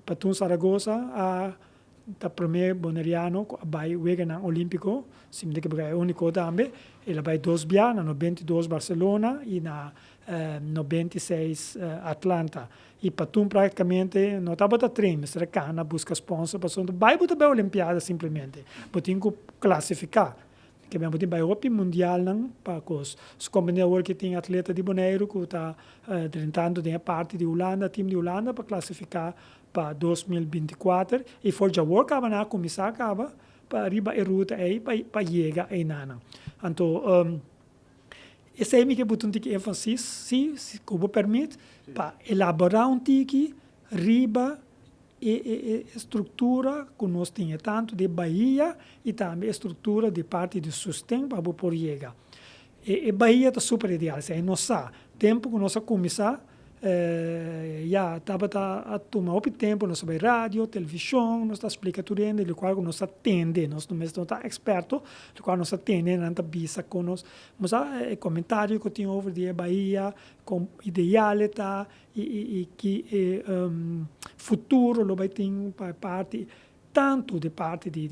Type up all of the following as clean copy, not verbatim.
Patun Saragoza a ta promé boneriano ku a bai Weganan Olímpiko, si mi ta ekiboká e úniko tambe. El a bai dos bia, na 92 Barcelona i na 96 Atlanta. I Patun práktikamente no tabata train, mester a kana buska sponsor pasobra bai bo ta bai Olimpiada simplemente, bo tin ku klasifiká. Ke men bo tin bai hopi mundialnan pa kos. Su kompania awor ke tin atleta di Boneiru ku ta drentando den e parti di Hulanda, team di Hulanda pa klasifiká pa 2024 i for djawor kaba nan a kuminsá kaba pa riba e ruta ei pa pa yega einanan. Anto esei mi ke buta un tiki énfasis si ku bo pèrmit pa elaborá un tiki riba e e struktura ku nos tin e tantu di e bahia i tambe e struktura di parti di sosten pa bo por yega. E bahia ta super ideal, esei nos sa. Tempu ku nos a kuminsá ya tabata a tuma hopi tempu, nos a bai radio, televishon, nos ta splika tur hende lokual ku nos a tende, nos no mes no ta eksperto, lokual nos a tende nan ta bisa kon nos, nos a e komentario ku tin over di e bahia, kon ideal e ta i ki e futuro lo bai tin pa e parti tantu di parti di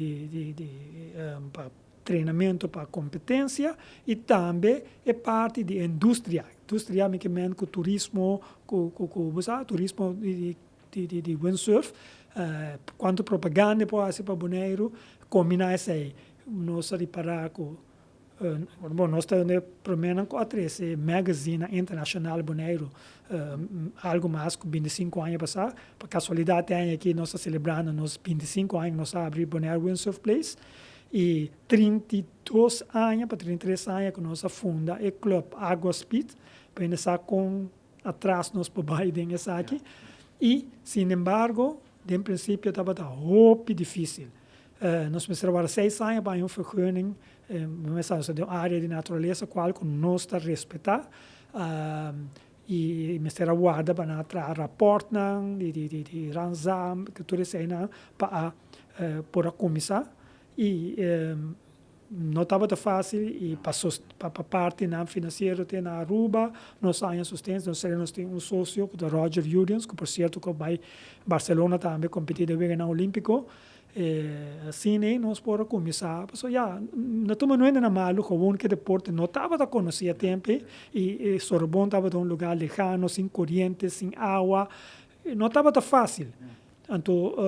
pa trenamentu pa kompetensia i tambe e parti di industria. Industria mi ke men ku turismo ku bo sa turismo di windsurf kuantu propaganda por hasi pa Boneiru kombiná esei. Nos a ripará ku bon, nos ta e proménan ku a trese magazinenan internashonal Boneiru algu mas ku 25 aña pasá. Pa kasualidat e aña aki nos ta selebrando nos 25 aña ku nos a abri Bonaire Windsurf Place i 32 aña pa 33 aña ku nos a funda e club Agua Speed pa hende sa kon atras nos por bai den esaki. I sinembargo den prinsipio tabata hopi difísil. Nos mester a warda 6 aña pa haña un vergunning. Mi sa nos ta den un área di naturalesa kual ku nos ta respetá i mester a warda pa nan a traha rapòrtnan di Ranzam ku tur eseinan pa a por a kuminsá i no tabata fásil i pa pa partinan finansiero te na Aruba nos a haña sosten. Nos nos tin un sosio ku ta Roger Jurgens ku por sierto ku a bai Barcelona tambe kompetí den Weganan Olímpiko. Asina ei nos por a kuminsá pasobra ya no tuma nuende na malu gewoon ku e deporte no tabata konosí a tempu ei i Sorobon tabata un lugá lehano sin koriente sin awa no tabata fásil. Anto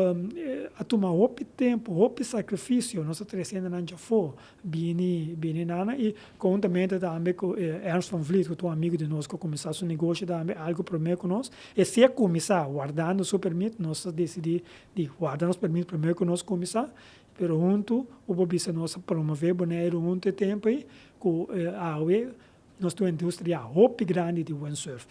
a tuma hopi tempu hopi sakrifisio nos a trese hendenan djafó bini bini nana i konhuntamente tambe ku Ernst van Vliet ku ta un amigu di nos ku a kuminsá su negoshi tambe algu promé ku nos e si a kuminsá wardando su permit. Nos a disidí di warda nos permit promé ku nos kuminsá, pero huntu ku bo bisa nos a promové Boneiru huntu e tempu ei ku awe nos tin un industria hopi grandi di windsurf.